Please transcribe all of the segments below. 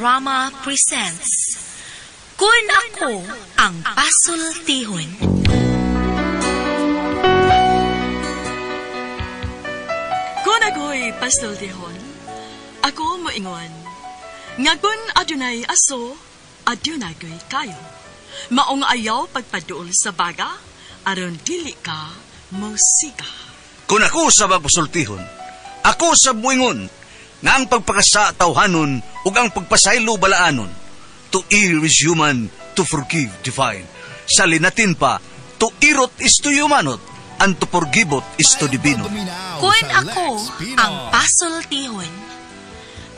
Drama presents Kun Ako Ang Pasultihon. Kun ako'y pasultihon, ako moingon, nga kun adunay aso, adunay ko'y kayo. Maong ayaw pagpaduol sa baga, aron dili ka mosiga. Kung ako sa magpasultihon, ako sa muingon, nga ang pagpakasa tawhanon ug ang pagpasaylo balaanon. To err is human, to forgive divine. Sa linatin pa, to irot is to humanot, and to forgiveot is to divinot. Kun ako ang pasultihon.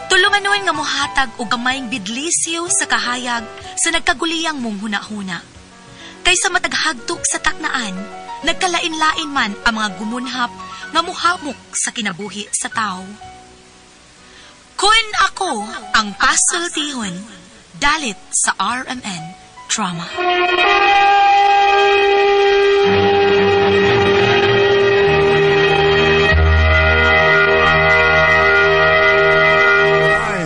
Tulumanon nga mohatag og gamayng bidlisyo sa kahayag sa nagkaguliyang mong hunahuna. Kaysa mataghagtok sa taknaan, nagkalain-lain man ang mga gumunhap nga muhamok sa kinabuhi sa tao. Kun ako ang pasultihon, dalit sa RMN Drama.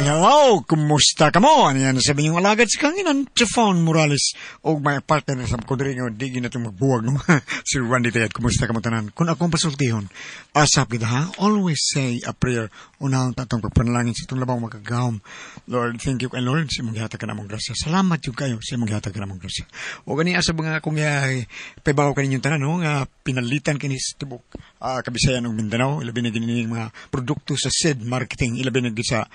Hello! Kumusta ka mo? Ano yan sabi niyong alagad sa kanginan? Jefon Morales o may partner sa kudringo, di gina itong magbuwag, no? Si Randy Tayad, kumusta ka mo tanan? Kung akong pasultihon, asap kita ha? Always say a prayer. Unahon tatong pagpanalangin sa itong labaw makagahom. Lord, thank you kay Lord sa imong gihatag ka namong grasya. Salamat yung kayo sa imong gihatag ka namong grasya. O gani asa mga akong paibaw kaninyong tanan, no? Nga pinalitan kini sa tibok Kabisayan ug Mindanao, ilabi na gini mga produkto sa SED Marketing, ilabi na sa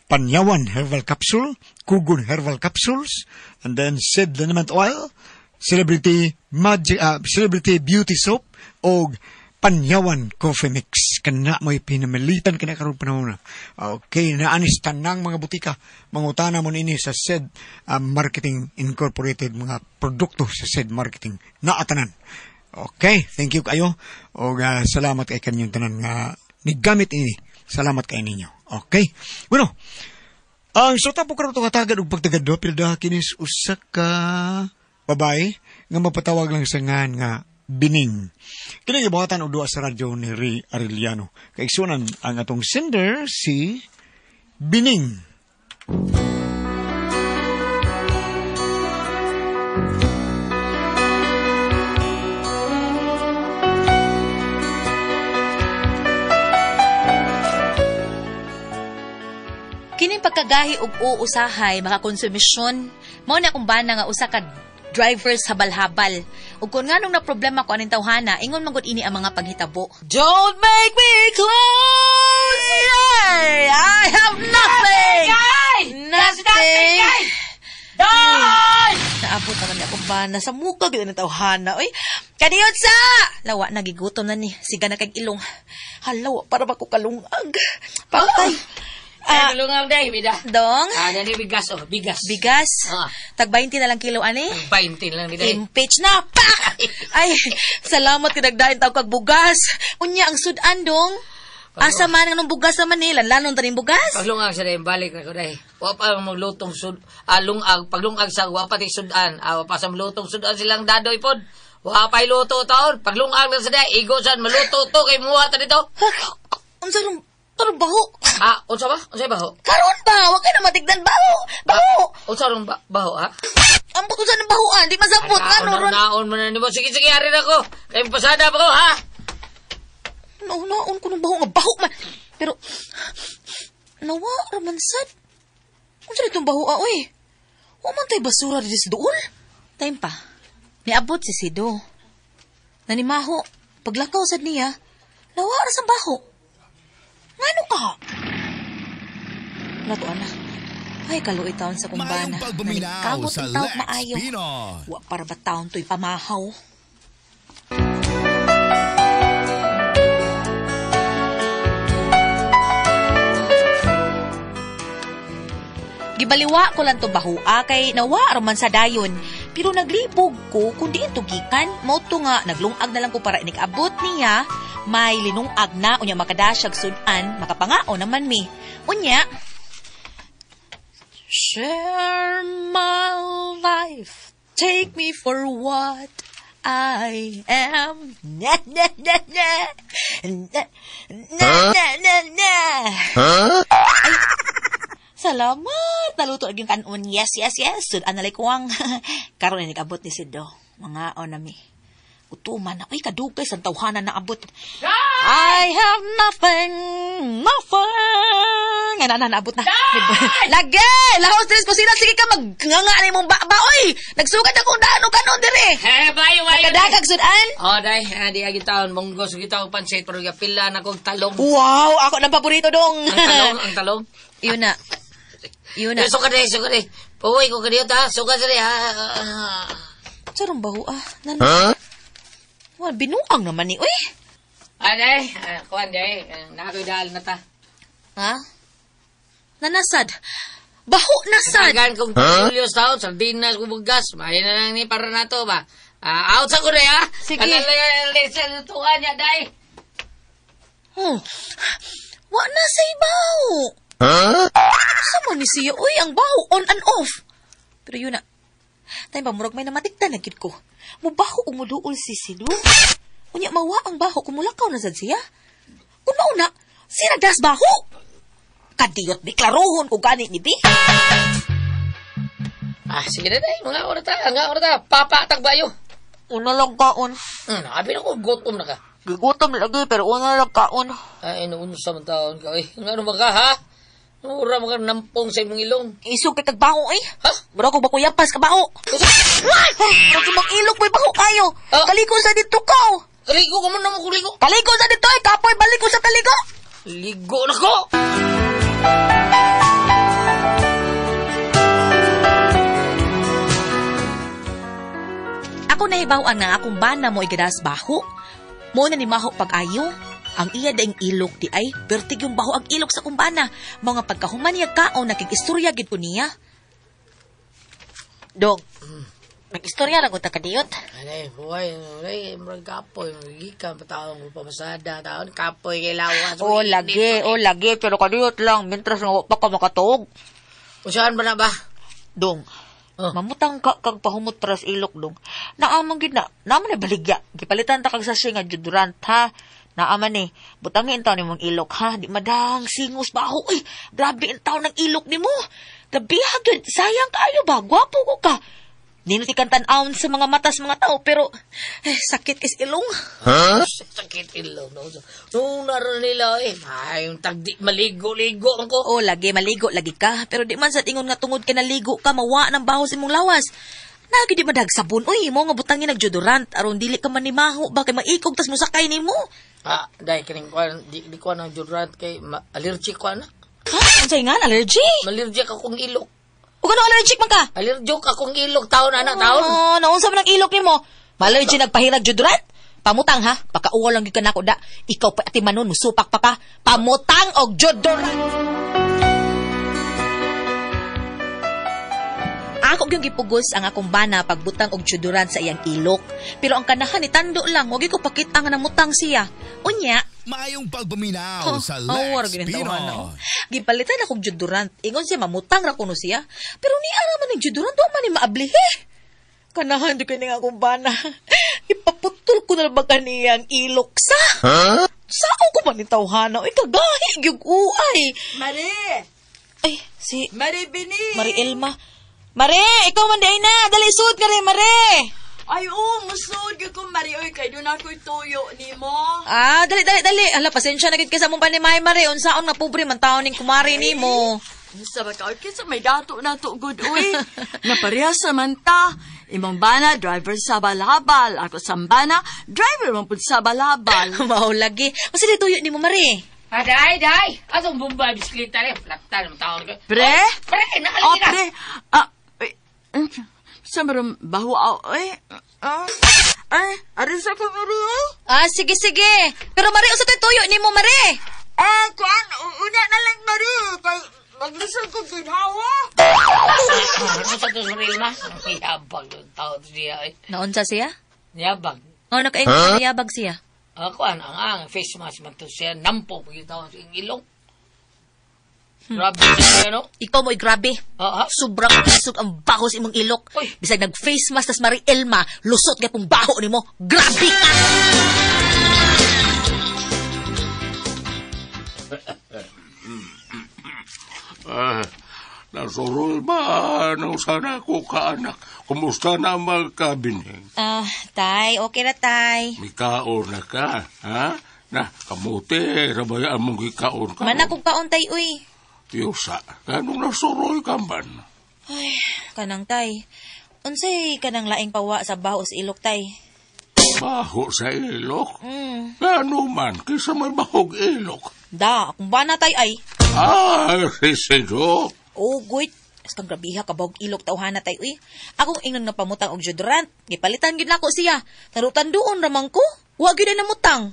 Panyawan Herbal Capsule, Kugon Herbal Capsules, and then SED Liniment Oil, Celebrity Magic, Celebrity Beauty Soap, og Panyawan Coffee Mix. Kana mo'y pinamilitan kina karon panahon na. Okay, naanis tanang mga butika. Mangutana mo nini sa SED Marketing Incorporated, mga produkto sa SED Marketing. Naatanan. Okay, thank you kayo. Og salamat kay kanyang tanan nga nigamit ini. Salamat kay ninyo. Okay. Bueno, ang so tapo karon itong katagad og pagtagad do, pilda kinis usa ka babae nga mapatawag lang sa ngan nga Bining. Kini gibuhatan og duha sa radyo ni Ray Arellano. Kaigsunan ang atong sender si Bining. Kining pagkagahi og uusahay makakonsumisyon, mao na akong bana nga usa ka driver sa habal-habal. Ug kun nganong na problema ko aning tawhana, ingon man gud ini ang mga panghitabo. Don't make me close! Yay! I have nothing! Nothing! Naabot naman ni akong bana sa muka gyud ang tawhana. Oy, kaniyot sa! Lawa nagigutom na ni, siga na kag ilong. Halaw, para ba ko kalungag? Patay. Lungag day, bida. Dong? Dali bigas, oh, bigas. Bigas? Tag 20 na lang kilo, ani? 20 lang, bida. Impeach na, pak! Ay, salamat kinagdain tao kag bugas. Unya, ang sudan, dong. Asa man ang bugas sa Manila, lanon taning bugas? Paglungag sa day, balik na ko day. Wa pa maglutong sud, lungag, paglungag sa, wa pa ti sudan. Wa pa sa malutong sudan silang dadoy pod. Wa pa'y luto taon. Paglungag lang sa day, igo san, maluto to, kay muha ta dito. Unsa rin, karon baho. Unsa ba? Unsa baho? Karon ba? Wa ka na matigdan baho. Baho. Unsa rong baho, ha? Ambot unsa nang bahoan, di masabot ano ron. Naon man na nimo. Sige, sige, ari na ko. Kay pasada pa ko, ha? Naon ko nang baho nga baho man. Pero nawa ra man sad. Unsa ditong baho, oy? Wa man tay basura diri sa duol. Time pa. Niabot si Sido. Nanimaho, paglakaw sad niya, nawa ra sa baho. Ngano ka? Nato, ana. Ay, kaluoy taon sa kumbana. Nagkamot ang tawag maayo. Wa para ba taon to'y pamahaw? Gibaliwa ko lang to bahua kay nawa raman sa dayon. Pero naglibog ko kung diin to gikan. Mao to nga naglungag na lang ko para inikabot niya. May linungag na unya makadasyag sudan, makapangao naman mi. Unya, share my life, take me for what I am. Na na na na na na na na na. Ay, Salamat! Naluto ang yung kanon. Yes, yes, yes. Sudan na kuwang. Karon ay nag-abot ni Sido. Mga onami. Utuman na. Uy, kadugay sa tawhanan na abot. I have nothing, nothing. Nga na, naabot na. Lagi! Laos, tres kusina. Sige ka, magnganga na imong baba. Uy! Nagsugat akong daan o kanon dire. Eh, bayo, bayo. Nakadagag sudan. Oh, day, di agi taon munggo sa kita og pansit pero gapila na kog talong. Wow! Ako ng paborito dong. Ang talong, ang talong. Yun na. Yun na. Eh, suka day, suka day. Puwi ko kaniyo ta, suka sa ha. Sarong baho ah. Nan huh? Well, binuang naman ni. Uy! Ay, kuan day, naakoy dahal na ta. Ha? Nanasad. Baho nasad. Tagan kong Julius taon, sardinas kong bugas. Mahin na lang ni para nato ba. Out sa ko na ha. Sige. Kanalay sa lutuan niya, day. Oh. Wa na sa ibaw. Huh? Sa man ni siya, uy, ang baho, on and off. Pero yun na. Tayo ba, murag may namatikta na gid ko. Mubaho o muduol si Sido. Unya, mawa ang baho, kumulakaw na sad siya. Kung mauna, sira das baho. Kadiyot, deklarohon ko gani ni Bi. Ah, sige na day, mga oras ta, mga oras ta. Papa, tagbayo. Una lang kaon. Abi na ko, gutom na ka. Gigutom lagi, pero una lang kaon. Ay, naunsa man taon ka. Ay, nga naman ka, ha? Mura mga nampong sa imong ilong. Isog kay kagbaho, eh. Ha? Mura ko bakuyapas kabaho. Mura ko mag-ilog mo'y baho kayo. Ah? Kaliko sa dito ka. Kaligo ka man naman kuligo. Kaliko sa dito, eh. Kapoy, balik ko sa kaligo. Ligo na ko! Ako nahibaw-an nga akong bana mo igadas baho. Mo na ni maho pag-ayo. Ang iya daing ilok di ay, pertig yung baho ang ilok sa kumbana. Mga pagkahuman niya kaon, nakikistorya gid ko niya. Dong, nag-istorya lang ko ta kadiyot. Ay, buhay, ay, murag kapoy, magigikan, pataon ko pamasada, taon, kapoy kay lawas. Oh, lagi, pero kadiyot lang, mintras nga pa ka makatuog. Usahan ba na ba? Dong, Oh. mamutang ka kag pahumot para sa ilok, dong. Naaman gid na, naaman na baligya. Gipalitan ta kag sachet nga deodorant, ha? Naaman eh. Butangin taon nimong ilok, ha? Di madang singos baho. Uy, grabe ang taon ng ilok nimo. Grabe, gid. Sayang kaayo ba? Gwapo ko ka. Ninuti kang tan-awon sa mga matas mga tao, pero eh, sakit is ilong. Huh? Sakit ilong. No, no naroon nila eh. Ay, yung tagdi, maligo-ligo ang ko. Oo, lagi, maligo, lagi ka. Pero di man sa tingon nga tungod kay naligo ka, mawa ng baho sa imong lawas. Nagi di madag sabon. Uy, mo nga butangin nag-deodorant. Aron dili ka man ni maho, ba kay maikog tas musakay nimo. Ah, dahil kining kuan, di ko ng deodorant kay allergic ko na. Ha? Unsay nga, allergy? Allergic akong ilok. O gano allergic man ka? Allergic akong ilok taon anak taon. Oh, naunsa man ang ilok nimo? Allergy nagpahirag deodorant? Pamutang ha, pakauwa lang gyud ka nako da. Ikaw pa ati manon, musupak pa ka. Pamutang og deodorant. Ako gyud gipugos ang akong bana pagbutang og deodorant sa iyang ilok. Pero ang kanahan ni tando lang, wag ko pakita nga namutang siya. Unya, maayong pagpaminaw sa Lex Pinoy. Gipalitan akong deodorant. Ingon siya, mamutang ra kuno siya. Pero ni ara man ang deodorant, wa man ni maablihe. Kanahan di kay ning akong bana. Ipaputol ko na ba kaniyang ilok sa? Huh? Sao ko man ni tawhana? Uy, kagahi, gyud uay. Mari! Ay, si Mari Bini! Mari Elma. Mare, ikaw man day na. Dali, sud ka rin, Mare. Ay, oo, musod gyud ko, Mari. Oy, kay doon ako'y tuyo nimo. Ah, dali, dali, dali. Hala, pasensya na gid kay sa mong panimay, Mare. Unsaon nga pobre man taon ning kumari nimo. Sa ba ka, kinsa may dato na to, good, uy. Naparehas sa manta. Imong bana, driver sa balabal. Ako sambana, driver man pud sa balabal. Mao lagi. Unsa di tuyo nimo, Mare? Ah, day, day. Asong bumba bisikleta ni? Platan man taon ko. Pre? Oh, pre, nakalagi Oh, na. pre. Ah, sa maram baho, ay, ay, aris ako, Mari, ay. Ah, sige, sige. Pero Mare, unsa to'y tuyo nimo, Mare? Ah, kuan, una na lang, Mari. Kay, maglisod ko ginhawa. Ano sa to, Rilma? Yabag yung tao siya, eh. Naunsa siya? Yabag. Oh, nakaingon huh? Yabag siya. Ako, ang face mask man to siya. Nampo, pagkita ko sa ilong. Grabe siya, no? Ikaw mo'y grabe. Ah, Sobrang isog ang baho sa imong ilok. Uy. Bisag nag-face mask tas Mari Elma, lusot kay pong baho nimo. Grabe ka! Nasuroy ba nang sana ko kaanak? Kumusta na magkabining? Ah, tay, okay na tay. Mikaon na ka, ha? Na, kamuti, rabayaan mong ikaon ka. Mana kong kaon tay, uy. Yusa, kanong nasuroy ka man? Ay, kanang tay. Unsay kanang laing pawa sa baho sa ilok tay? Baho sa ilok? Mm. Ano man, kaysa may bahog ilok. Da, akong bana tay ay. Ah, si Sido. Oh, guit. As kang grabiha ka bahog ilok tawhana tay uy. Akong ingnon nga pamutang og deodorant. Gipalitan gyud nako siya. Tarutan doon ramang ko. Wa gyud ay namutang.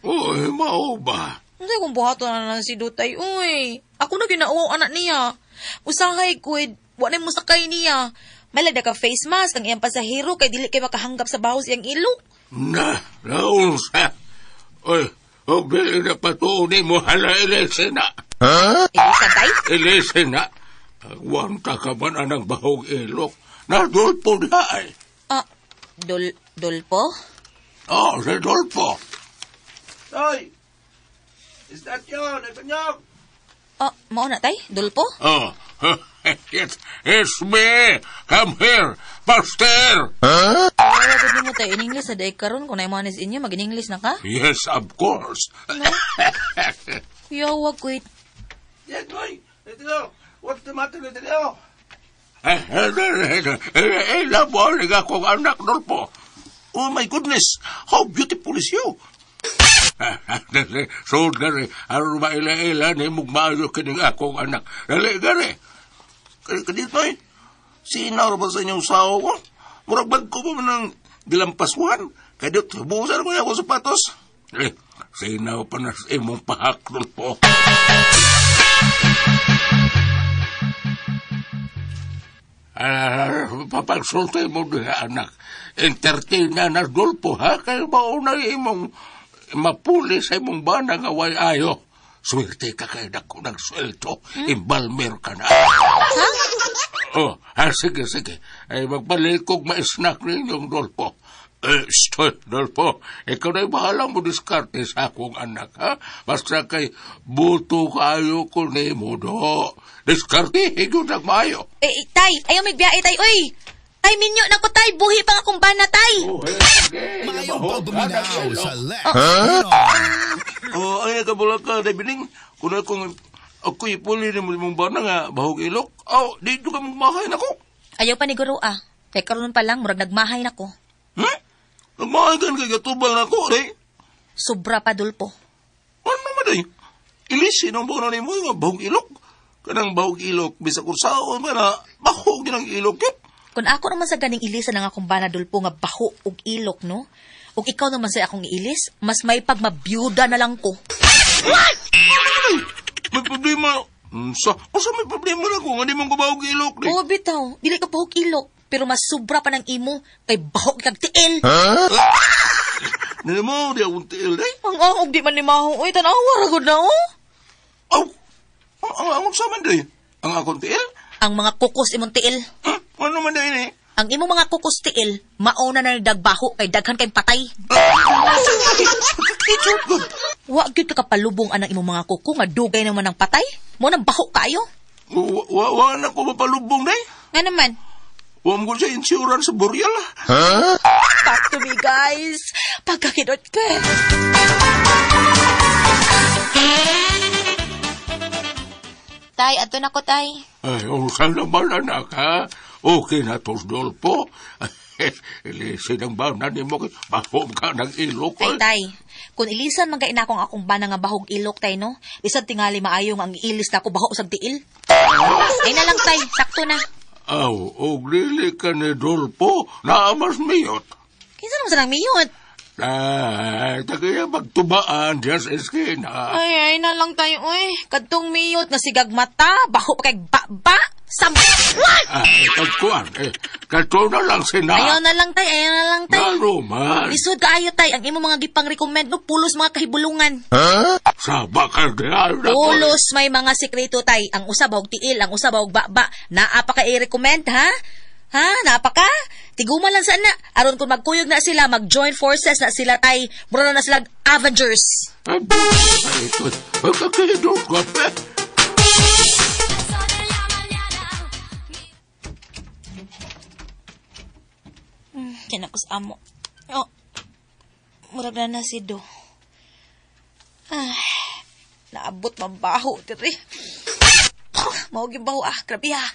Uy, mao ba? Unsay kung buhaton na lang si Dutay, uy. Ako na ginauaw anak niya. Usahay ko, wa na mo sakay niya. Malada ka face mask ang iyang pasahero kay dili kay makahanggap sa baho sa iyang ilok. Na, naunsa. Uy, og dili na patuon mo hala ilisina. Huh? Ilisa, tay? Ilisina. Wanta ka man anang bahog ilok. Nadulpo na ay. Ah, dulpo? Oh, si Dolpo. Toy! Is that you? Nagtanyog! Ah, mao na tay? Dulpo? Oh, it's me. Come here, Pastor. Huh? Wala gud nimo tay in English sa day karon kung naay inyo mag in English na ka? Yes, of course. No. Yawa kuit. Yes, boy. Ito. What's the matter with you? Eh, laboring akong anak, Dolpo. Oh my goodness, how beautiful is you? So, gari, aron maila-ila ni mong maayo kining akong anak. Dali, gari. Kadito eh, sinaw ba sa inyong sawo ko? Murag bag ko pa man ng gilampaswan. Kadito, buhusan ko niya ako sapatos. Eh, sinaw pa na sa imong pahak, Dolpo. Papagsulti mo diha, anak. Entertain na na, Dolpo, ha? Kaya mauna imong mapuli sa imong bana nga way ayo. Swerte ka kay dako ng sweldo. Embalmer ka na. Ha? Oh, ah, sige, sige. Ay, magpalit kog ma-snack ninyong Dolpo. Eh, stop, Dolpo. Ikaw na'y bahala mo diskarte sa akong anak, ha? Basta kay buto kayo ko ni mo, do. Diskarte, higod ang maayo. Eh, tay, ayaw may biyahe, tay. Uy! Tay, minyo na ko, tay. Buhi pa nga akong bana, tay. Oh, Mayong pagbuminaw sa Lex. Oh, ay, kabula ka, Dabining. Kung akong ako'y puli ni mong bana nga, bahog ilok. Oh, dito ka magmahay na ko. Ayaw pa ni Guru, ah. Kaya karon pa lang, murag nagmahay na ko. Hmm? Nagmahay ka kay gatubal na ko, day. Sobra pa, Dulpo. Ano man, day? Ilisin ang buwan ni mo nga bahog ilok. Kanang bahog ilok, bisa kursaon ba na, bahog din ang ilok, yun. Kung ako naman sa ganing ilisan ang akong bana, Dulpo, nga baho og ilok, no? Ug ikaw naman sa akong iilis, mas may pagmabiyuda na lang ko. What? May problema. Sa may problema na ko, nga di mong kabahog ilok, day. Oo, bitaw. Dili ka bahog ilok. Pero mas sobra pa ng imo, kay bahog kag tiil. Huh? Nila mo, di akong tiil, day. Ang ahog di man ni Maho. Uy, tanawa, ragod na, oh. Aw, ang sama, day. Ang akong tiil? Ang mga kukos imong tiil. Huh? Ano man day, eh? Ang imong mga kukos tiil, mauna na nagdagbaho kay daghan kay patay. Wa gyud ka kapalubong anang imong mga kuko nga dugay naman ang patay. Mo nang baho kaayo. Wa na ko mapalubong, day. Nga naman. Wa mo sa insurance sa Boreal. Huh? Talk to me, guys. Pagkakinot ka. Tay, ato na ko, tay. Ay, usan naman, anak, ha? Okay na to, Dolpo. Ilisin ang bana ni mo, bahog ka ng ilok. Ay, tay, kung ilisan man kay na akong bana nga bahog ilok, tay, no? Bisan tingali maayong ang ilis na ako baho sa tiil. Ay na lang, tay, sakto na. Aw, og dili ka ni Dolpo, naamas miyot. Kinsa naman sa nang miyot? Ay, tagaya magtubaan diya sa eskina. Ay, ay na lang tayo, uy. Kadtong miyot nga sigag mata, baho pa kay ba-ba. What? Ay, pagkuan, eh. Kato na lang sina. Ayaw na lang, tay. Ayaw na lang, tay. Lalo man. Lisod kaayo, tay. Ang imong mga gipang-recommend, no, pulos mga kahibulungan. Huh? Saba ka diyan. Pulos may mga sekreto, tay. Ang usa bahog tiil, ang usa bahog ba-ba. Naa pa ka i-recommend, ha? Ha? Naa pa ka? Tiguma lang sana. Aron kung magkuyog na sila, mag-join forces na sila, tay. Mura na sila Avengers. Ay, ito. Pagkakidot ka, pe. Yan ako sa amo. Oh, murag na na si Do. Ah, naabot mabaho diri. Mao gyud baho ah, grabe ah.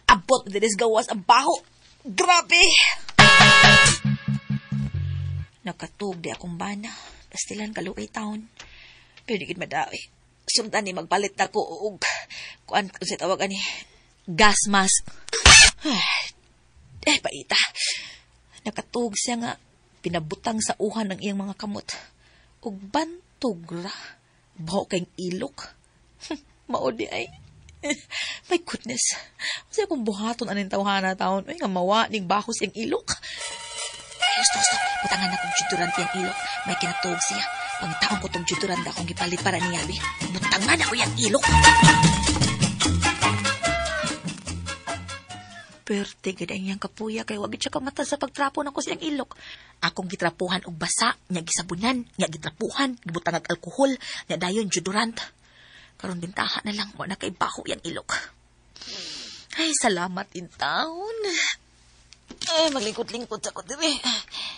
Abot diri sa gawas ang baho. Grabe. Nakatug di akong bana. Pastilan kaluoy taon. Pero di gid madawi. Sundan ni magpalit na ko og kuan kung sa tawag ani gas mask. Eh, paita. Nakatug siya nga pinabutang sa uhan ng iyang mga kamot. Ug bantog ra. Baho kayong ilok. Mao di ay. My goodness. Unsa akong buhaton aning tawhana taon? Ay nga mawa ning baho siyang ilok. Gusto. Butangan akong deodorant iyang ilok. May kinatuog siya. Pangitaon ko tong deodorant akong gipalit para niya. Butangan ako iyang ilok. Perte gid ang iyang kapuya kay wag gid siya kamata sa pagtrapo nako siyang ilok. Akong gitrapuhan og basa, nya gisabunan, nya gitrapuhan, gibutang og alkohol, nya dayon deodorant. Karon bintaha na lang wa na kay baho iyang ilok. Ay, salamat in taon. Ay, maglingkod-lingkod sa ko diri.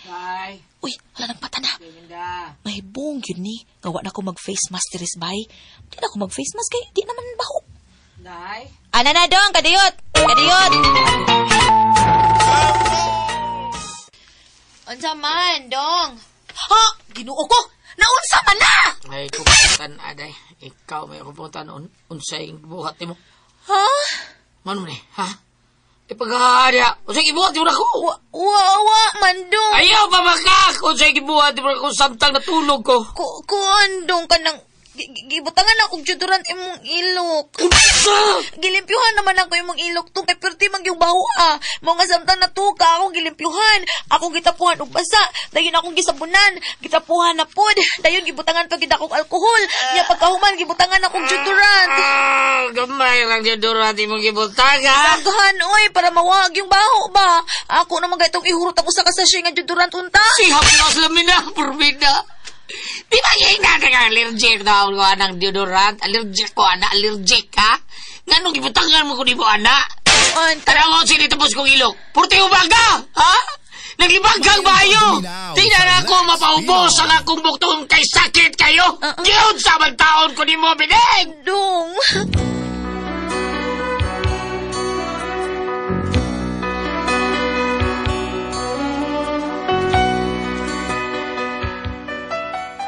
Bye. Uy, wala nang pata na. Mahibong yun ni. Gawa na ko mag-face mask diri bay. Di na ko mag-face mask kay di naman baho. Day. Ana na dong, kadiyot! Kadiyot! Unsa man, dong? Ha? Ginoo ko! Naunsa man na! Ay, kupuntan, aday. Ikaw may kupuntan. Unsay buhat mo. Ha? Mano man eh, ha? Ipaghaharya. Unsay gibuhat mo na ko? Wa, man, dong. Ayaw pa makak! Unsay gibuhat mo na ko samtang natulog ko. Kuan, dong, kanang gibutangan akong deodorant imong ilok. Gilimpyuhan naman ako imong ilok tong kay perti man yung baho ah. Mao nga samtang natuka akong gilimpyuhan, akong gitapuhan og basa, dayon akong gisabunan, gitapuhan na pod, dayon gibutangan pa gid akong alkohol, nya pagkahuman gibutangan akong deodorant. Gamay lang deodorant imong gibutang ha. Daghan oy para mawag yung baho ba. Ako naman gaytong ihurot ako sa kasasye nga deodorant unta. Siha pinos lamina purbida. Di ba yung nga allergic na ako anang deodorant? Allergic ko, ana, allergic ha? Nga nung gibutangan mo ko di mo, ana? Tara mo, sinitapos kong ilok. Purti ubaga, ha? Naglibagang bayo! Di na ako mapaubos ang akong buktong kay sakit kayo! Yun sa taon ko ni mo, binig! Dong!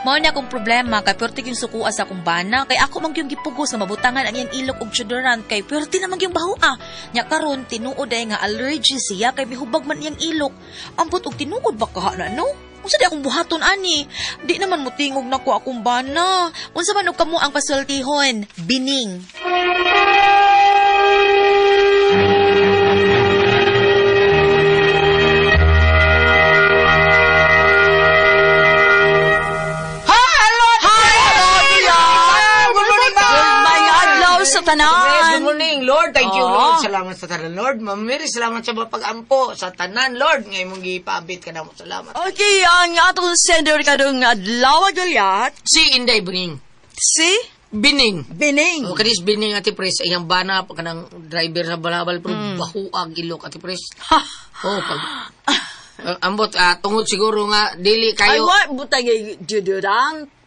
Mao na akong problema kay perti yung sukuha sa akong bana kay ako man yung gipugos nga mabutangan ang iyang ilok og deodorant kay perti naman yung baho ah. Nya karon tinuod ay nga allergy siya kay mihubag man iyang ilok. Ambot og tinuod ba kaha na no? Unsa di akong buhaton ani? Di naman motingog nako akong bana. Unsa man og kamo ang pasultihon? Bining. Tanan. Good morning, Lord. Thank you, Lord. Salamat sa tanan, Lord. Ma'am Mary, salamat sa pag-ampo sa tanan, Lord. Ngayon mong gipaabit ka na mo. Salamat. Okay, ang atong sender karong adlaw galyat. Si Inday Bining. Si? Bining. Bining. O, kanis Bining, Ate Pres. Iyang bana, kanang driver sa balabal, pero bahuag ilok, Ate Pres. Oh, pag... ambot, tungod siguro nga, dili kayo... Ay, wa, butang deodorant.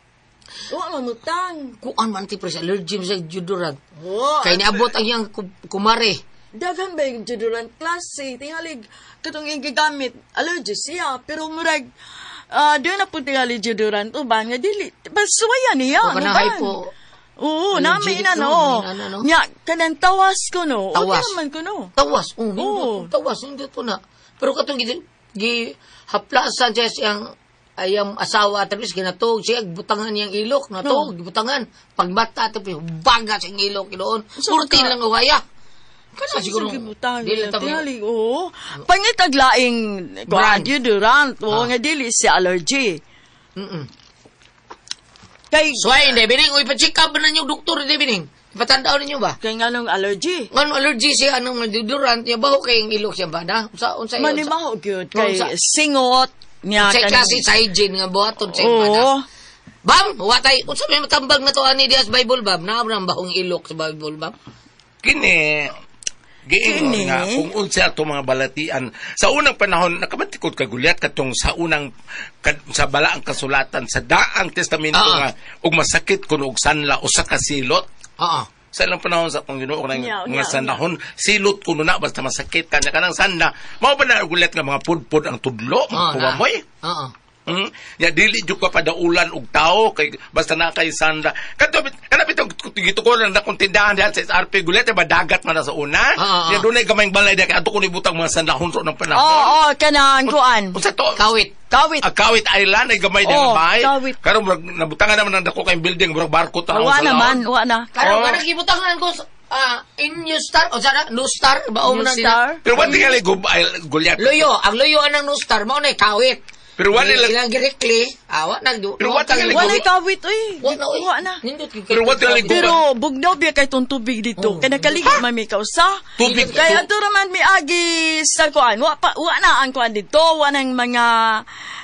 Wa mamutang. Kuan man ti pres allergy sa deodorant. Oh, kay niabot ang iyang kumare. Daghan ba yung deodorant klase? Tingalig katong iyang gigamit allergy siya pero murag doon na po tingali deodorant uban nga dili basuwayan niya. O kanang hypo. Oo, nami ina no. Nya kanang tawas ko no. Tawas. Okay man ko no. Tawas. Oh, tawas hindi to na. Pero katong gi haplasan siya siyang ayang asawa at tapos ginatog siya butangan niyang ilok natog no. Butangan pagbata at tapos baga siyang ilok doon purti lang uwaya kana siguro dili ta tingali oo pangitag laing deodorant oo nga dili si allergy. Kay so ay hindi bining uy pa-check up na niyo doktor hindi bining ipatandaan ninyo ba kay nganong allergy nganong allergy siya anong deodorant niya baho kay ilok siya ba na unsa unsa manimaho gyud kay singot niya sa klase sa hygiene nga buhaton sa imana. Bam, watay unsa may matambag na to ani diha sa Bible bam? Naa ba bahong ilok sa Bible bam? Kini Giingon Kini? nga kung unsa ato mga balatian sa unang panahon nakabatikod ka gulyat katong sa unang sa balaang kasulatan sa daang testamento nga ug masakit kuno og sanla usa ka silot. Oo. Sa ilang panahon sa atong Ginoo kanang Nya, mga nya, sanahon silot kuno na basta masakit kanya kanang sanla mao ba na gulyat nga mga pudpud ang tudlo Oo, na. kumamoy. Oo. Ya dili jud ka padaulan og tao kay basta na kay sanda. Kadto kana bitong gitukoran na kung tindahan diha sa SRP gulet ba dagat man na sa una. Oo, Ya dunay gamayng balay diha kay adto ko nibutang mga sandahon sa unang panahon. Oo, oh, kanang kuan. Unsa to? Kawit. Kawit. Ah, Kawit Island ay gamay diha Oo, nga bay. Kawit. Karon murag nabutangan naman ang dako kay building murag barko ta Wa naman, wa na. Karon Oo. kanang gibutangan ko in New Star o sana New Star ba o New na Star. Pero wa tingali gulyat. Luyo, ang luyo anang New Star mao na kawit. Pero wa nila ilang girekli, wa nag Pero wa tingali Walay kawit, uy. Wa na, uy. Wa na. Nindot gyud Pero wa tingali Pero bugnaw biya kay tong tubig dito. Kay nakaligid man mi kausa. Tubig. Kay adto ra man miagi sa kuan. Wa pa wa na ang kuan dito, wa nang mga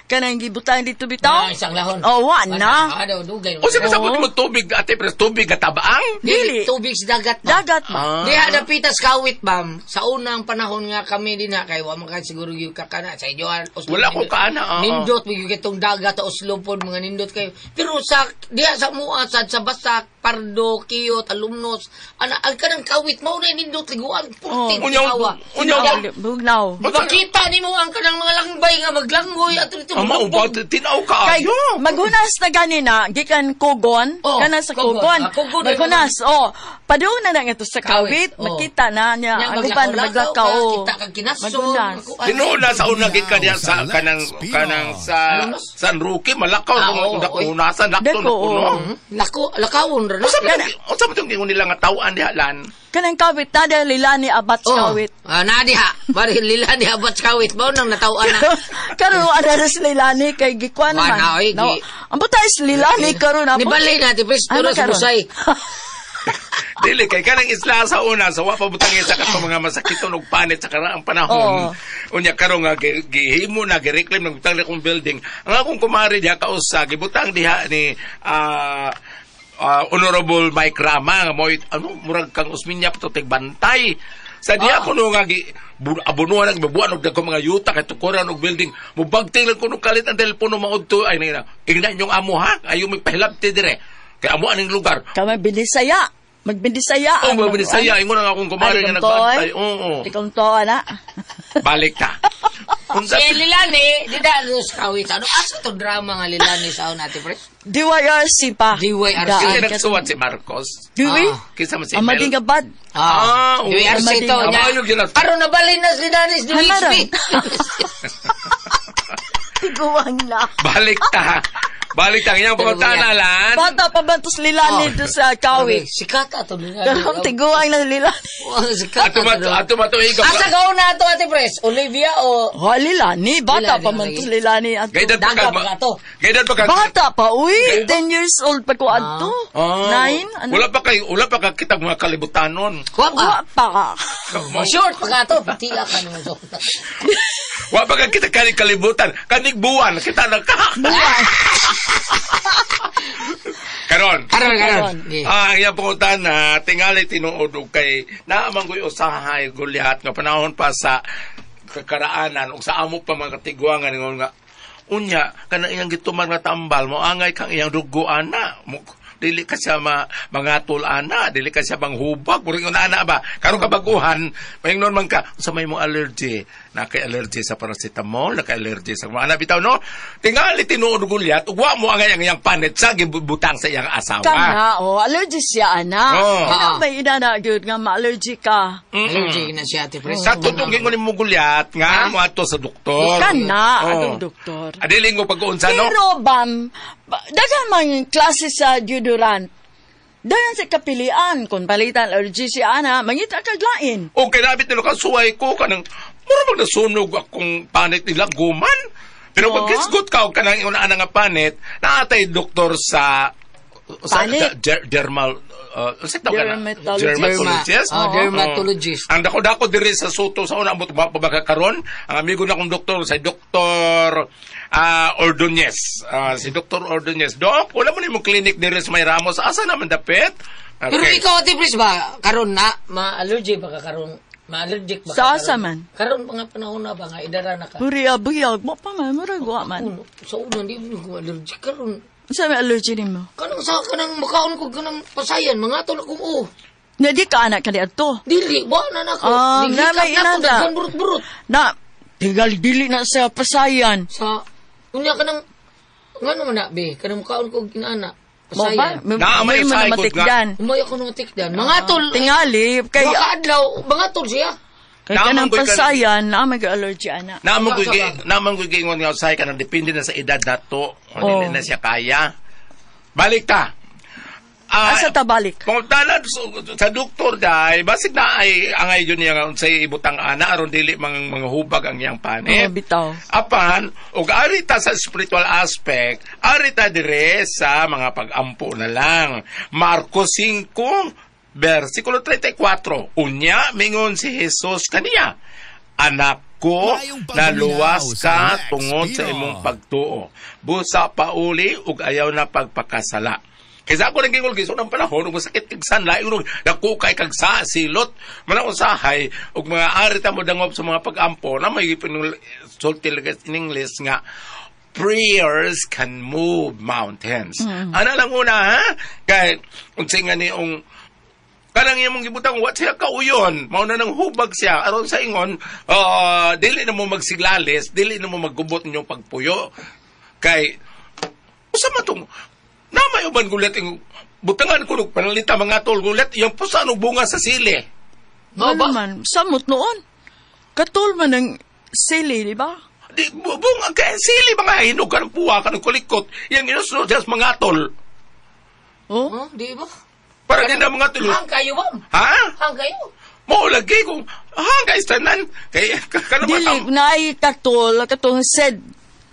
kanang gibutang dito bitaw. Na, isang lahon. Oh, wa na. Ah, daw, dugay. Unsa ba sabot mo tubig ate pero tubig nga tabaang? Dili Dili. tubig sa dagat. Ma'am. Dagat ba? Ah. Diha dapitas kawit, ma'am. Sa unang panahon nga kami din ha, kay wa man kay siguro gyud kakana sa inyo. Ah, Oslo, Wala ko nindot. kaana, oo. Nindot gyud kitong dagat sa Oslo pod mga nindot kayo. Pero sa diha sa mua sad sa Basak, Pardo, Kiyot, Alumnos, ana ang kanang kawit mao na nindot liguan purti Oh. Unyaw- awa. unyaw- Bugnaw. Makita nimo ang kanang mga langbay nga maglanggoy ato dito. Ama maglubog. ba tinaw ka Kay ayo. maghunas na gani na gikan Kogon, Oh, kana sa Kogon. Kogon. Ah, Kogon. Maghunas, oh. Padung na na nga to sa Kawit, Kawit, oh. makita na niya Nya, ang uban maglakaw-lakaw maglakaw. ka, oh. kita kag kinason, Maghunas. makuan. Tinuod na sa una gid ka diha sa kanang kanang sa Alumnos? San Roque malakaw Ah, kung oo, dako oy. hunasan lakto Dako, na kuno. oo. Lako, lakawon ra na. Unsa ba tong gingon nila nga tawaan diha lan? Kanang Kawit na dahil lila ni Abat sa Kawit. Ah, na diha. Bari lila ni abat sa kawit mao nang nataw-an na. Karon ana ra si Lilani kay gikuan Wa naman. na, oy, No, ang buta is Lilani karon Ni balay na ti pres Ano pero sa karon? Busay. Dili kay kanang isla sa una sa wa pa butang sa katong mga masakiton og panit sa karaang panahon. Oo. Unya karon nga gihimo na gireclaim ng butang akong building. Ang akong kumari diha kausa gibutang diha ni Honorable Mike Rama nga mo'y ano murag kang Osmeña pa to bantay. Sa diha kuno nga gi abunuhan ang babuan og dagko mga yuta kay tukuran og building mubagting lang kuno kalit ang telepono maudto ay nangina. Ingna inyong amo ha ayo may pahilabti dire. Kay amo aning lugar. Kama binisaya. Magbinisaya. Oh, mabinisaya ingon ang akong kumari nga nagbantay. Oo. Ikaw to, ana. Balik ta. Unsa Si Lilani, di da sa kawit. Ano asa to drama nga Lilani sa una ti pres? DYRC pa. DYRC. Daan. Kaya nagsuwat si Marcos? Diwi? Ah. Kinsa man si Ang Mel? maging gabad. Ah, oo. DYRC to Ah, nya. maayo gyud na. Karon nabalin na si Lilani sa Hamaran. DXB. Tiguang na. Balik ta. Balik ta. Inyong pangutana lan. Bata pa ba tos Lilani Oh. do sa Kawit? Sikat ato Lilani. Karon tiguang na Lilani. Oh, sikat Ato ato. ato mato ikaw. Asa ka una ato ate pres? Olivia o Oh, Lilani. Bata Lilani, pa man tos Lilani. Ato. Gaydad pa Daga ka. pa to. Gaydad pa ka. Bata pa, uy. 10 years old pa ko adto. Ah, 9? Ano? Wala pa kay wala pa ka kitag mga kalibutanon. Kuha pa. Wa pa. Oh, short pa ka ato. Tila ka naman so. Wa pa ka kita kanig kalibutan. Kanig buwan kita na ka. Buwan. Karon. Karon karon. Ah, ang iyang pangutana, tingali tinuod og kay naamang ko'y usahay gulyat nga panahon pa sa kakaraanan ug sa amo pa mga katigwangan ingon nga unya kana iyang gituman nga tambal mo angay kang iyang dugo ana mo dili ka siya mangatol ana dili ka siya manghubag murag ingon ana ba karon kabaguhan maingnon man ka unsa may mo allergy na kay allergy sa paracetamol na kay allergy sa mga ana bitaw no tingali tinuod gulyat ug wa mo angay ang iyang panit sa gibutang sa iyang asawa. Kana, oh, allergy siya, ana. Oo. Kana may inana gyud nga ma-allergy ka. Allergic na siya ate pres. Sa tutong gingon mo gulyat nga mo ato sa doktor. Kana, Oo. atong doktor. Adili mo pag-unsa no. Pero bam, daghan man klase sa deodorant. Daghan sa kapilian kung palitan allergy si ana, mangita kag lain. O kay nabit nila ka suway ko kanang mura bang nasunog akong panit nila guman. Pero Oo. pag kisgot ka og kanang una nga panit, naatay doktor sa Panit. sa dermal sa tawag na? Dermatologist. Dermatologist. Oh, dermatologist. Ang dako-dako diri sa Soto sa una ambot ba pa karon ang amigo na akong doktor si Doktor Ordonez. Si Doktor Ordonez. Dok, wala mo nimo clinic diri sa May Ramos. Asa naman dapit? Okay. Pero ikaw ate pres ba karon na ma-allergy ba ka karon Ma-allergic ba? Sa ka asa karon? man? Karon pa nga panahon na ba nga idara na ka? Puri buyag mo pa man, murag wa man. Uno, sa una di mo ko allergic karon. Unsa may allergy nimo? Kanang sa kanang makaon ko kanang pasayan, mga tol akong oh. Na di ka anak kani adto. Dili wa na nako. Ah, Niglikap na may na ko, inada. daghan burot-burot. Na tingal dili na sa pasayan. Sa unya kanang ngano man na be, kanang makaon ko inana. Mo ba? Pasayan. Naa may May mo na usahay gud nga. matikdan. Umay ako nung tikdan. Mga tol, Tingali kay mga kaadlaw, mga tol siya. kay kanang Naman ko'y kan- pasayan na may allergy ana. Naman ko naman ko giingon nga usahay ka na depende na sa edad nato. Kung Oh. dili na siya kaya. Balik ta. Ah, Asa ta balik? Pangutanan sa doktor dai, basig na ay angay yun niya nga unsay ibutang ana aron dili mga hubag ang iyang panit. Oh, bitaw. Apan, ug ari ta sa spiritual aspect, ari ta dire sa mga pag-ampo na lang. Marcos 5, versikulo 34. Unya, mingon si Jesus kaniya, Anak ko, Mayong pagpaminaw naluwas sa ka Lex tungod sa Pino. imong pagtuo. Busa pauli ug ayaw na pagpakasala. Kaysa ako nang gingol giso ng panahon ug masakit kag sanla ug dako kay kag sa silot man usahay ug mga ari ta mo dangop sa mga pag-ampo na may sulti in English nga prayers can move mountains. Ana lang una ha kay unsay nga ni ong kanang imong gibutang wa siya kauyon mao na nang hubag siya aron sa ingon dili na mo magsiglalis, dili na mo maggubot inyong pagpuyo kay usa man tong namay uban gulat ing butangan ko og panalita mga tol gulat iyang pusan og bunga sa sili. Mao Ano ba? man, samot noon. Katul man ang sili, di ba? Di bunga kay sili mga hinog kanang puwa kanang kulikot iyang inusunod siya sa mga tol. Oh? Huh? Di ba? Para din na mga tol. Hang kayo ba? Ha? Hang kayo. Mao lagi kung hang kay tanan kay kanang Dili, naay katul, katong said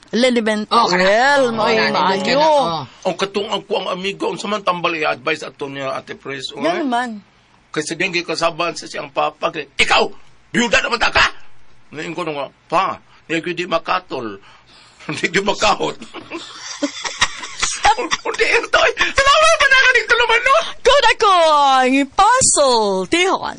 liniment Oh, kana. oil, Oh, may na, nindot ka na. maayo. Oh. Ang katong ang kuang amigo unsa man tambal i-advise ato niya Ate Pres. Oy. Yan man. Kasi din kasabaan sa siyang papa. Kay, ikaw, biyuda naman ta ka! Ngayon ko nga, pa, hindi ko di makatol. Hindi ko makahot. Hindi ito. Salamat pa na kaning tuluman, no? Good ako ang puzzle, tihon.